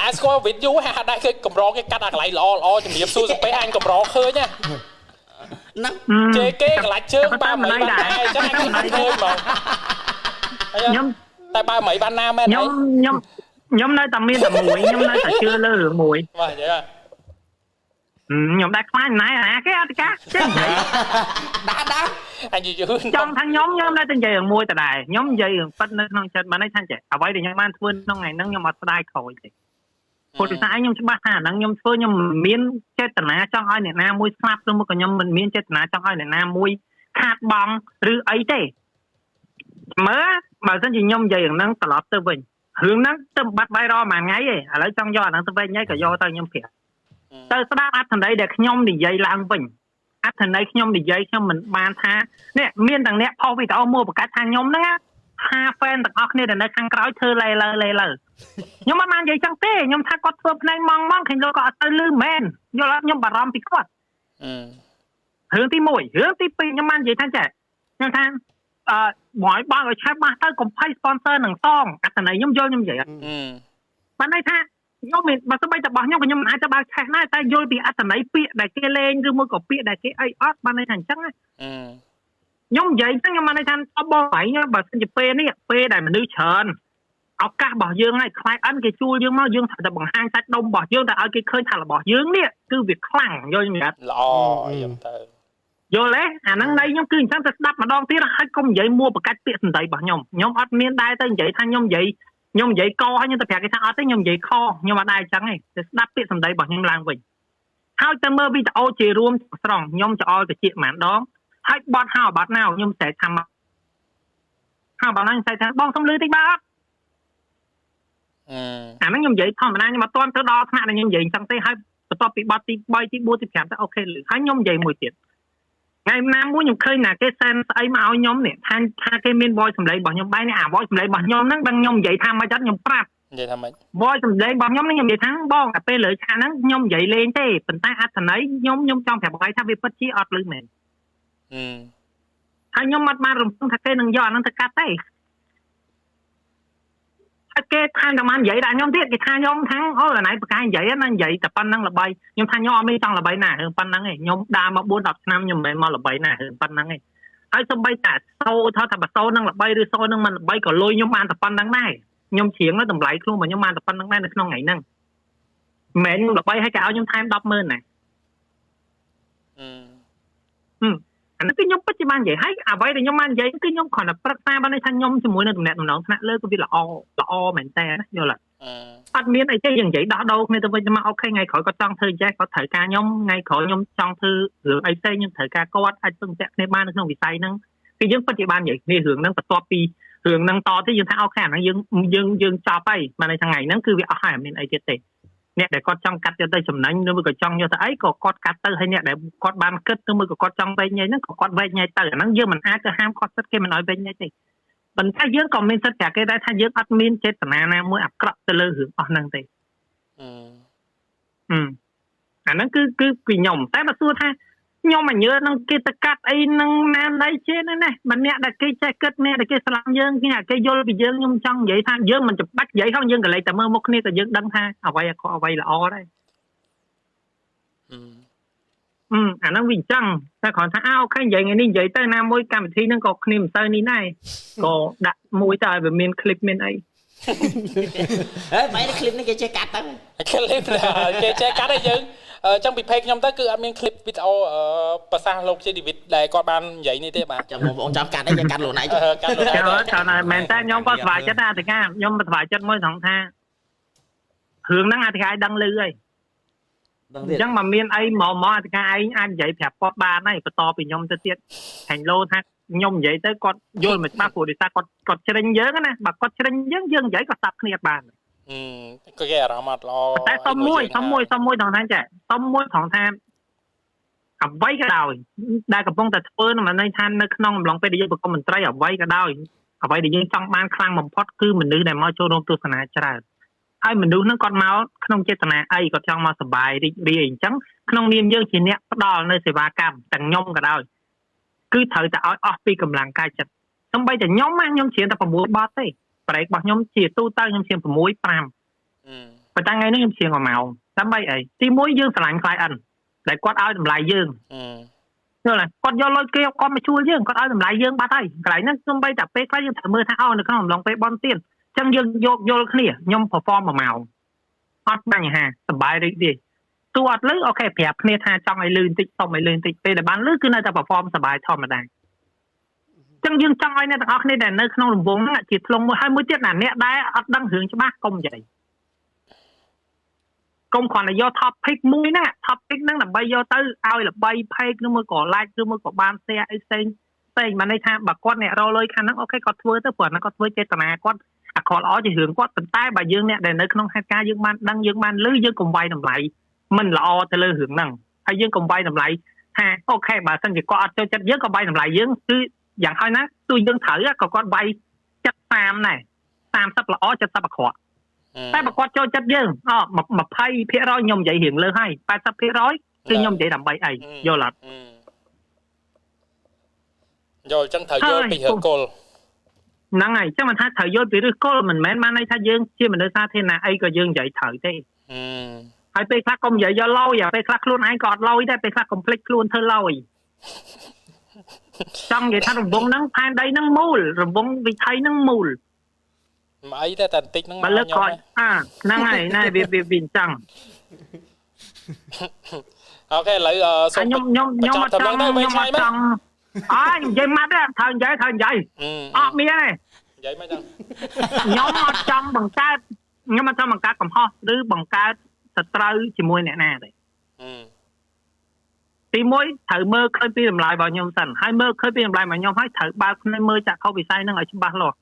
អាស្គាល់វីដេអូហាក់ដែរគេកម្រគេកាត់អាកន្លែងល្អល្អជំរាបសួរសំពេះអញកម្រឃើញណាហ្នឹងជេគេកន្លាច់ជើងបើមិនបានដែរអញ្ចឹងអញឃើញហ្មងខ្ញុំតែបើមិនបានណាមែនអីខ្ញុំនៅតែមានតែមួយខ្ញុំនៅតែជឿលើរឿងមួយបាទនិយាយខ្ញុំដែរខ្លាចណែអាគេអត់កាចេះនិយាយដាក់អញយូរចង់ថាខ្ញុំនៅតែនិយាយរឿងមួយដដែលខ្ញុំនិយាយរឿងពិតនៅក្នុងចិត្តបានន័យថាចេះអ្វីដែលខ្ញុំបានធ្វើក្នុងថ្ងៃហ្នឹងខ្ញុំអត់ស្ដាយក្រោយទេព្រោះដោយសារខ្ញុំច្បាស់ថាអាហ្នឹងខ្ញុំធ្វើខ្ញុំមិនមានចេតនាចង់ឲ្យអ្នកណាមួយស្លាប់ឬមួយក៏ខ្ញុំមិនមានចេតនាចង់ឲ្យអ្នកណាមួយខាតបង់ឬអីទេមើលបើសិនជាខ្ញុំនិយាយរឿងហ្នឹងត្រឡប់ទៅវិញរឿងហ្នឹងទៅបាត់ viral មួយថ្ងៃឯងឥឡូវចង់យកអាហ្នឹងទៅវិញហើយក៏យកទៅខ្ញុំប្រាប់ទៅស្ដាប់អត្ថន័យដែលខ្ញុំនិយាយឡើងវិញអត្ថន័យខ្ញុំនិយាយខ្ញុំមិនបានថានេះមានទាំងអ្នកផុសវីដេអូមួយប្រកាសថាខ្ញុំហ្នឹងថា fan ទាំងអស់គ្នាដែលនៅខាងក្រោយធ្វើលេលើលេលើខ្ញុំមិនបាននិយាយចឹងទេខ្ញុំថាគាត់ធ្វើភ្នែកម៉ងម៉ងឃើញលោកក៏អត់ទៅលឺមែនយល់អត់ខ្ញុំបារម្ភពីគាត់រឿងទី1រឿងទី2ខ្ញុំបាននិយាយថាចេះខ្ញុំថាអឺបងឲ្យបងឲ្យឆេះបាសទៅកុំភ័យ sponsor នឹងសងអត្ថន័យខ្ញុំយល់ខ្ញុំនិយាយបានន័យថាខ្ញុំមានបើស្បីតែរបស់ខ្ញុំក៏ខ្ញុំមិនអាចទៅបើកឆេះដែរតែយល់ពីអត្ថន័យពាក្យដែលគេលេងឬមួយក៏ពាក្យដែលគេអីអត់បានន័យថាអញ្ចឹងណាខ្ញុំនិយាយហ្នឹងខ្ញុំបានន័យថាបងឯងបើសិនជាពេលនេះពេលដែលមនុស្សច្រើនឱកាសរបស់យើងហើយ client គេជួលយើងមកយើងត្រូវតែបង្ហាញសាច់ដុំរបស់យើងតែឲ្យគេឃើញថារបស់យើងនេះគឺវាខ្លាំងយល់ខ្ញុំអត់ល្អខ្ញុំទៅយល់ទេអាហ្នឹងន័យខ្ញុំគឺអញ្ចឹងទៅស្ដាប់ម្ដងទៀតហើយកុំនិយាយមួប្រកាច់ពាក្យសម្ដីរបស់ខ្ញុំខ្ញុំអត់មានដែរទៅនិយាយថាខ្ញុំនិយាយកហើយខ្ញុំទៅប្រាប់គេថាអត់ទេខ្ញុំនិយាយខខ្ញុំអត់ដែរអញ្ចឹងទេទៅស្ដាប់ពាក្យសម្ដីរបស់ខ្ញុំឡើងវិញហើយទៅមើលវីដេអូជារួមស្រង់ខ្ញុំច្អល់តិចប៉ុន្មានដងហើយបត់ហៅបត់ណៅខ្ញុំស្រែកថាមកហៅបត់ណៅខ្ញុំស្រែកថាបងសុំលឺតិចបាទអត់អាហ្នឹងខ្ញុំនិយាយធម្មតាខ្ញុំអត់ទាន់ទៅដល់ថ្នាក់ដែលខ្ញុំនិយាយអញ្ចឹងទេហើយបន្ទាប់ពីបត់ទី3ទី4ទី5ទៅអូខេលឺហើយខ្ញុំនិយាយមួយទៀតថ្ងៃណាមួយខ្ញុំឃើញណាគេសែនស្អីមកឲ្យខ្ញុំនេះថាគេមាន voice សម្លេងរបស់ខ្ញុំបែរនេះអា voice សម្លេងរបស់ខ្ញុំហ្នឹងដឹងខ្ញុំនិយាយថាម៉េចអត់ខ្ញុំប្រាប់និយាយថាម៉េច voice សម្លេងរបស់ខ្ញុំហ្នឹងខ្ញុំនិយាយថាបងតែពេលលើឆាកហ្នឹងខ្ញុំនិយាយលេងទេប៉ុន្តែអត្ថន័យខ្ញុំចង់ប្រាប់បងឯងថាវាពិតជាអត់លឺមែនហើយខ្ញុំអត់បានរំពឹងថាគេនឹងយកអាហ្នឹងទៅកាត់ទេហើយគេថាតែបាននិយាយដាក់ខ្ញុំទៀតគេថាខ្ញុំថាអូដល់ណៃប្រកាយនិយាយណានិយាយតែប៉ុណ្្នឹងល្បីខ្ញុំថាខ្ញុំអត់មានចង់ល្បីណារឿងប៉ុណ្្នឹងឯងខ្ញុំដើរមក4 10ឆ្នាំខ្ញុំមិនមែនមកល្បីណារឿងប៉ុណ្្នឹងឯងហើយសំបីតែសូថាបើសូនឹងល្បីឬសូនឹងមិនល្បីក៏លុយខ្ញុំបានតែប៉ុណ្្នឹងដែរខ្ញុំច្រៀងតម្លៃខ្លួនរបស់ខ្ញុំបានតែប៉ុណ្្នឹងដែរនៅក្នុងថ្ងៃហ្នឹងមិនមែនខ្ញុំល្បីហើយគេឲ្យខ្ញុំថែម 100000 ណាអានេះគឺខ្ញុំពិតជាបាននិយាយហើយអ្វីដែលខ្ញុំបាននិយាយគឺខ្ញុំគ្រាន់តែប្រឹក្សាបានន័យថាខ្ញុំជាមួយនឹងតំណែងថ្នាក់លើក៏វាល្អល្អមែនតើណាយល់អត់មានអីទេយើងនិយាយដោះដូរគ្នាទៅវិញទៅមកអូខេថ្ងៃក្រោយគាត់ចង់ធ្វើចេះគាត់ត្រូវការខ្ញុំថ្ងៃក្រោយខ្ញុំចង់ធ្វើរឿងអីផ្សេងខ្ញុំត្រូវការគាត់អាចពឹងពាក់គ្នាបាននៅក្នុងវិស័យហ្នឹងគឺយើងពិតជាបាននិយាយគ្នារឿងហ្នឹងបន្ទាប់ពីរឿងហ្នឹងតទៅយើងថាអូខេអាហ្នឹងយើងយើងចប់ហើយបានន័យថាថ្ងៃហ្នឹងគឺវាអស់ហើយអត់មានអីទៀតទេអ្នកដែលគាត់ចង់កាត់យកទៅចំណេញឬមួយក៏ចង់យកទៅអីក៏គាត់កាត់ទៅហើយអ្នកដែលគាត់បានគិតឬមួយក៏គាត់ចង់វែកញែកហ្នឹងក៏គាត់វែកញែកទៅអាហ្នឹងយើងមិនអាចទៅហាមគាត់សិទ្ធគេមិនឲ្យវែកញែកទេប៉ុន្តែយើងក៏មានសិទ្ធប្រាប់គេដែរថាយើងអត់មានចេតនាណាមួយអាក្រក់ទៅលើរឿងអស់ហ្នឹងទេអាហ្នឹងគឺគឺពីខ្ញុំតែបើសួរថាខ្ញុំអញើនឹងគេទៅកាត់អីនឹងណាណៃចេះណាម្នាក់ដែលគេចេះគិតអ្នកដែលគេស្លាប់យើងគេយល់ពីយើងខ្ញុំចង់និយាយថាយើងមិនច្បាច់និយាយហ្នឹងយើងក៏លេចតែមើលមុខគ្នាក៏យើងដឹងថាអ្វីអាក្រក់អ្វីល្អដែរអាហ្នឹងវាអញ្ចឹងតែគ្រាន់ថាអូខេនិយាយថ្ងៃនេះនិយាយទៅណាមួយកម្មវិធីហ្នឹងក៏គ្នាមិនសូវនេះដែរក៏ដាក់មួយទៅឲ្យវាមានคลิปមានអីហេមិនคลิปនេះគេចេះកាត់ទៅคลิปគេចេះកាត់ឲ្យយើងចឹងពី page ខ្ញុំទៅគឺអត់មានคลิปវីដេអូប្រសាសន៍លោកជាឌីវីតដែលគាត់បាននិយាយនេះទេបាទចាំបងប្អូនចាំកាត់អីកាត់លោកណៃកាត់លោកណៃចាំមែនតើខ្ញុំក៏សប្បាយចិត្តដែរអធិការខ្ញុំសប្បាយចិត្តមួយត្រង់ថារឿងហ្នឹងអធិការដឹងឮហើយអញ្ចឹងមកមានអីមកមកអធិការឯងអាចនិយាយប្រាប់គាត់បានហើយបន្តពីខ្ញុំទៅទៀតខាញ់លោថាខ្ញុំនិយាយទៅគាត់យល់មិនច្បាស់ព្រោះដោយសារគាត់ជ្រិញយើងណាបើគាត់ជ្រិញយើងយើងនិយាយក៏ស្ដាប់គ្នាបានគេអារម្មណ៍អត់ល្អតែសុំមួយត្រង់ថាចាសុំមួយត្រង់ថាអ្វីក៏ដោយដែលកំពុងតែធ្វើនឹងន័យថានៅក្នុងអំឡុងពេលដែលយើងប្រគំមន្ត្រីអ្វីក៏ដោយអ្វីដែលយើងចង់បានខ្លាំងបំផុតគឺមនុស្សដែលមកចូលរួមទស្សនាច្រើនហើយមនុស្សហ្នឹងគាត់មកក្នុងចេតនាអីគាត់ចង់មកសប្បាយរីករាយអញ្ចឹងក្នុងនាមយើងជាអ្នកផ្ដល់នៅសេវាកម្មទាំងខ្ញុំក៏ដោយគឺត្រូវតែឲ្យអស់ពីកម្លាំងកាយចិត្តសូម្បីតែខ្ញុំណាខ្ញុំច្រៀងតែ6បទទេប្រេករបស់ខ្ញុំជាទូទៅខ្ញុំច្រៀង6 5 ប៉ុន្តែថ្ងៃនេះខ្ញុំច្រៀង1ម៉ោងដើម្បីអីទីមួយយើងស្រឡាញ់ client ដែលគាត់ឲ្យតម្លៃយើងយល់ទេគាត់យកលុយគេគាត់មកជួលយើងគាត់ឲ្យតម្លៃយើងបាត់ហើយកន្លែងហ្នឹងសំបីតែពេលខ្លះយើងត្រូវមើលថាអូនៅក្នុងអំឡុងពេលបនទៀនអញ្ចឹងយើងយកយល់គ្នាខ្ញុំ perform 1ម៉ោងអត់បញ្ហាសប្បាយរីករាយទោះអត់លឺអូខេប្រាប់គ្នាថាចង់ឲ្យលឺបន្តិចសុំឲ្យលឺបន្តិចពេលដែលបានលឺគឺនៅតែ perform សប្បាយធម្មតាចឹងយើងចង់ឲ្យអ្នកទាំងអស់គ្នាដែលនៅក្នុងរង្វង់ហ្នឹងជាធ្លុងមួយហើយមួយទៀតណាអ្នកដែលអត់ដឹងរឿងច្បាស់កុំនិយាយកុំគ្រាន់តែយក topic មួយហ្នឹង topic ហ្នឹងដើម្បីយកទៅឲ្យល្បី page ឬមួយក៏ like ឬមួយក៏បាន share អីផ្សេងផ្សេងបានន័យថាបើគាត់អ្នករកលុយខាងហ្នឹងអូខេគាត់ធ្វើទៅព្រោះហ្នឹងគាត់ធ្វើចេតនាគាត់អាក្រក់ល្អជារឿងគាត់ប៉ុន្តែបើយើងអ្នកដែលនៅក្នុងហេតុការណ៍យើងបានដឹងយើងបានឮយើងកុំវាយតម្លៃមិនល្អទៅលើរឿងហ្នឹងហើយយើងកុំវាយតម្លៃថាអូខេបើសិនជាគាត់អត់ចូលចិត្តយើងក៏វាយតម្លៃយើងគឺយ៉ាងហោចណាស់ទោះយើងត្រូវក៏គាត់វាយ70 30ដែរ30ល្អ70អាក្រក់តែបើគាត់ចូលចិត្តយើងអ20%ខ្ញុំនិយាយរៀងលើហើយ80%គឺខ្ញុំនិយាយដើម្បីអីយល់អត់យល់អញ្ចឹងត្រូវយល់ពីឫសគល់ហ្នឹងហើយអញ្ចឹងមិនថាត្រូវយល់ពីឫសគល់មិនមែនបានន័យថាយើងជាមនុស្សសាធារណៈអីក៏យើងនិយាយត្រូវទេហើយពេលខ្លះកុំនិយាយយកលយពេលខ្លះខ្លួនឯងក៏អត់លយដែរពេលខ្លះកុំភ្លេចខ្លួនធ្វើលយចង់និយាយថារង្វង់ហ្នឹងផែនដីហ្នឹងមូលរង្វង់វិថីហ្នឹងមូលមិនអីទេតែបន្តិចហ្នឹងមកលើកគាត់អាហ្នឹងហើយណែវាវាអញ្ចឹងអូខេឥឡូវសូមខ្ញុំខ្ញុំខ្ញុំអត់ចង់ខ្ញុំអត់ចង់អើនិយាយម៉ាត់ទេត្រូវនិយាយត្រូវនិយាយអត់មានទេនិយាយមិនចឹងខ្ញុំអត់ចង់បង្កើតខ្ញុំអត់ចង់បង្កើតកំហុសឬបង្កើតសត្រូវជាមួយអ្នកណាទេទីមួយត្រូវមើលឃើញពីតម្លៃរបស់ខ្ញុំសិនហើយមើលឃើញពីតម្លៃរបស់ខ្ញុំហើយត្រូវបើកភ្នែកមើលចក្ខុវិស័យហ្នឹងឲ្យច្បាស់លាស់